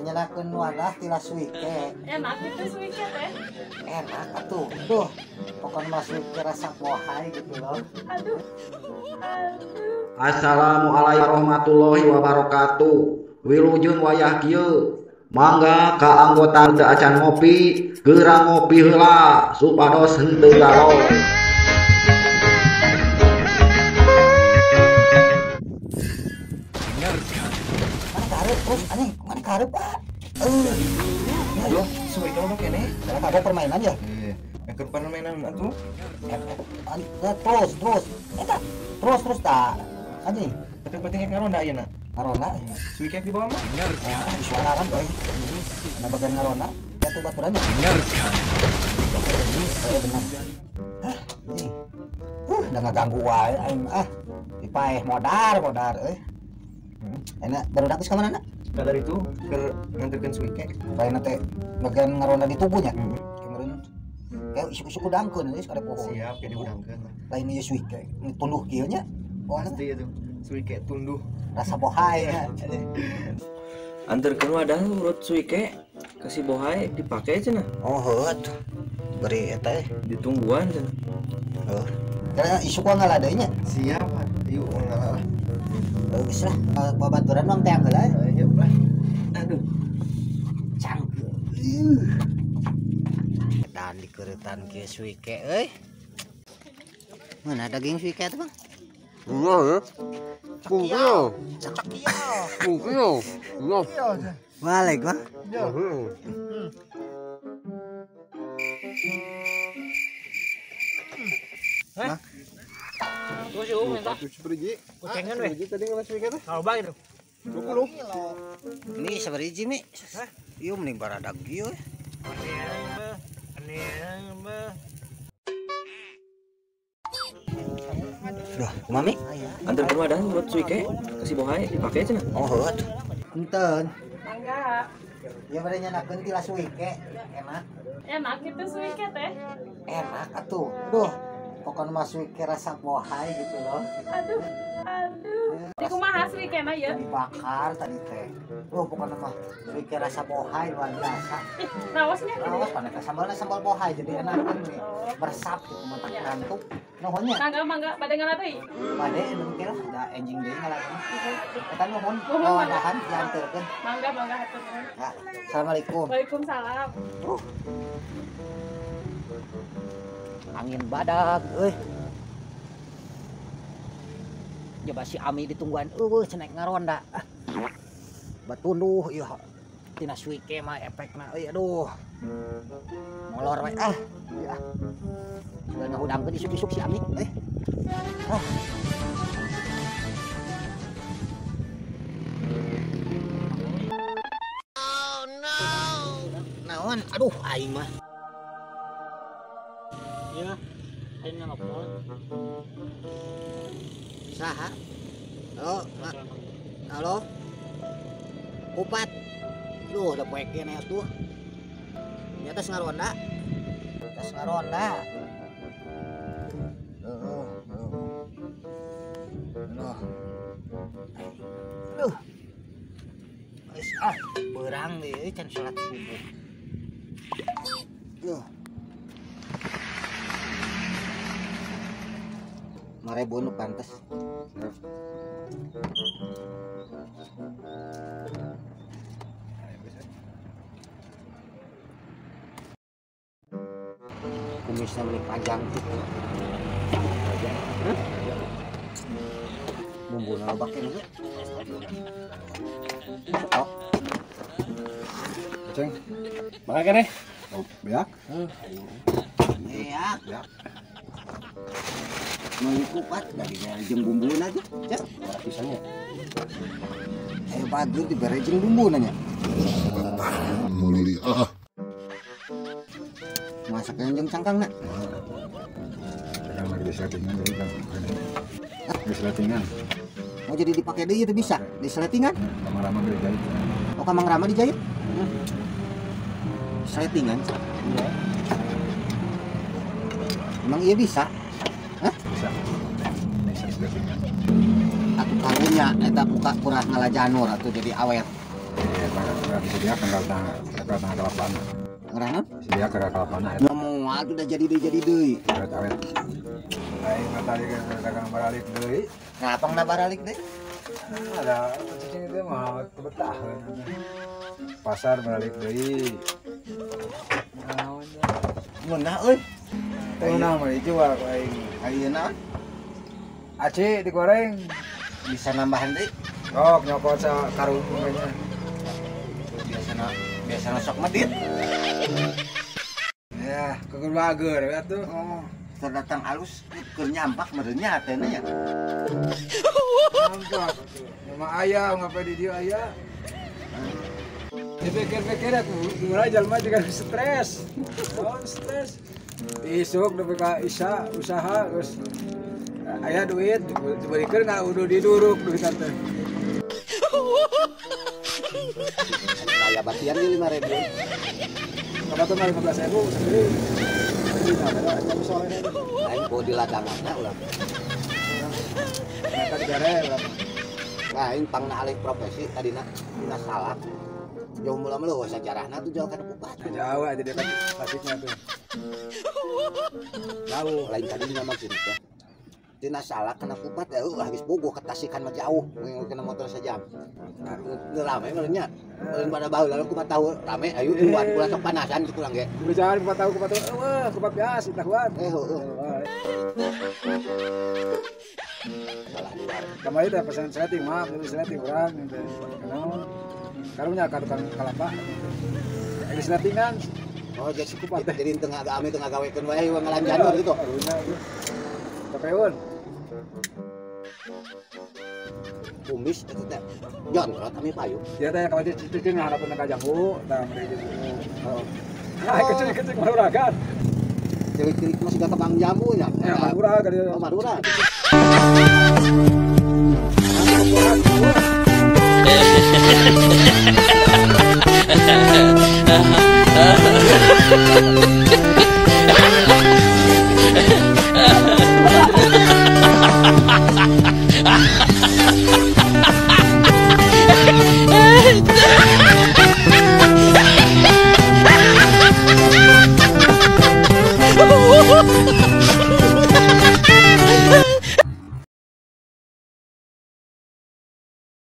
nyenakeun wadah tila suike. Enak itu suike teh. Enak atuh. Duh, pokoknya mah suike rasa bohai gitu loh. Aduh. Aduh. Assalamualaikum warahmatullahi wabarakatuh. Wilujeng wayah kieu. Mangga ka anggota teu acan ngopi, geura ngopi heula supados henteu galau. Mana karep terus anjing, mana karep ah. Loh, suike mah kene. Karena kagak permainan ya? Iya. Keur permainan atuh. Terus, terus. Eta, terus terus tak. Anjing. Penting-penting ngaronda ayeuna. Ngaronda. Suike di bawah mah. Ya, disuarakan euy. Ana bagian ngaronda, ya tuh baturannya. Oh, benar. Hah, anjing. Udah ngaganggu wae aing ah. Dipaeh modar euy. Enak baru geus ka mana? Nah, dari itu keur nganterkeun suike. Bae teh bagian ngaronda di tubuhnya. Kemarin kayak isuk-isuk udangkeun geus kada poho. Siap, kayak diudangkeun lah. Lain ieu suike, ini tunduh kieu nya. Oh, pasti itu. Suike tunduh. Rasa bohai nya. Anterkeun wadah urut suike ka si bohai dipake cenah. Oh, heuh atuh. Beri eta ditungguan cenah. Heuh. Karena isuk ngala deui nya. Siap, yuk ngala lah. Geus lah, babaturan mah teang heula. Ayo lah. Aduh. Cangkeul. Dan dikeureutan kieu suike euy. Mana daging suike teh, Bang? Iya ya. Kungkil. Kungkil. Iya. Balik, Bang. Iya. Hah? Tuh sih minta. Kucengan weh. Tadi ngelas suike teh. Loba gitu. 20. Mi sabaraha mi? Hah? Ieu mending baradag ieu. Duh, mami. Anterkeun wadah urut suike ka si bohai dipake cenah. Oh, heuh atuh. Enten. Mangga. Ya bade nyenakeun tila suike, enak. Enak itu suike teh. Enak atuh. Duh, pokoknya mah suike rasa bohai gitu loh. Aduh, aduh. Di kumaha suike mah ya? Dibakar tadi teh. Duh, pokoknya mah suike rasa bohai luar biasa. Ih, rawasnya gitu. Rawas mana sambalnya sambal bohai jadi enak kan nih. Meresap gitu mantap ngantuk. Nuhunnya. Mangga mangga bade ngala deui. Bade nu lah, da enjing deui ngala. Eta nuhun, wadahan dianterkeun. Mangga mangga hatur nuhun. Ya, assalamualaikum. Waalaikumsalam. Angin badak euy. Coba si Ami ditungguan eueuh cenah ngaronda. Batunduh ieu tina suike mah efekna euy aduh. Molor we ah. Ya. Sudah ngahudangkeun isuk-isuk si Ami euy. Ah. Oh no. Naon? Aduh aing mah. Ya, aing nelpon. Saha? Halo, halo. Kupat. Duh, udah poek kene atuh. Di atas ngaronda. Atas ngaronda. Duh, duh. Duh. Duh. Geus ah, beurang deui can salat subuh. Duh. 5.000 nu pantes. Kumisnya meni panjang gitu. Hah? Bumbuna loba keneh ge. Oh. Ceng. Makan keneh? Oh, beak. Beak. Beak. Meuli kupat dari jeung bumbuna aja. Ya, pisannya. Ayo bagus dibere jeung bumbuna nya. Meuli ah. Masaknya jeung cangkangna. Cangkang lagi diseletingan jadi kan. Diseletingan. Oh jadi dipakai deui itu bisa diseletingan? Kamang Rama dijahit. Oh Kamang Rama dijahit? Seletingan? Iya. Emang iya bisa? Hah? Bisa. Bisa seletingan. Atuh karunya eta buka kurang ngala janur atuh jadi awet. Iya, Bisa dia tanggal kalapana. Ngerana? Bisa dia ke kalapana. Ngomong atuh udah jadi deui. Awet-awet. Aing mah tadi kan dagang baralik deui. Ngapang na baralik deui? Ada cicing itu mah kebetahan. Pasar baralik deui. Naon nya? Ngeunah euy. Ngeunah mah dijual ku aing. Ayeuna aci digoreng bisa nambahan deui. Sok nyokot sa karung nya. Biasana sok medit. Ya, kegur bager we atuh. Oh, datang alus keur nyampak meureun nya hatena nya. Nyampak atuh. Mama aya ngapa di dieu aya. Dipikir-pikir aku mulai jalma juga stres. Oh, stres. Isuk nepi ka isya usaha terus aya duit dibelikeun ka udah diduruk duit teh. Aya batian di 5.000. Kabatur mah 15.000 sendiri. Lain po di ladanganna ulah. Eta digare ulah. Lain pangna alih profesi tadina dina salah. Jauh mula mah leuwih sajarahna tuh jauh kana kupat. Jauh aja dia pasiknya tuh. Jauh lain tadi dina maksudna teh. Tina salah kena kupat ya habis bogo ke Tasikan mah jauh kena motor sejam. Teu rame meureun nya. Meureun pada baheula lalu kupat tahu rame ayo duluan kula sok panasan kurang ge. Berjalan kupat tahu wah kupat biasa tahuan. Heueuh. Salah di warung. Kamari teh pesan sleting mah, beli sleting urang gitu. Kenaon? Karunya ka tukang kalapa. Ini sletingan. Oh jadi kupat teh. Jadi tengah ame tengah gawekeun wae ngalanjanur gitu. Karunya. Kapeun. Kumis eta teh. Jontrot ame payu. Ya teh kalau cicing harapan ka jambu, tah mere gitu. Heeh. Ah kecil-kecil Madura kan. Cilik-cilik masih gak kebang jambu nya. Ya Madura kan. Oh Madura.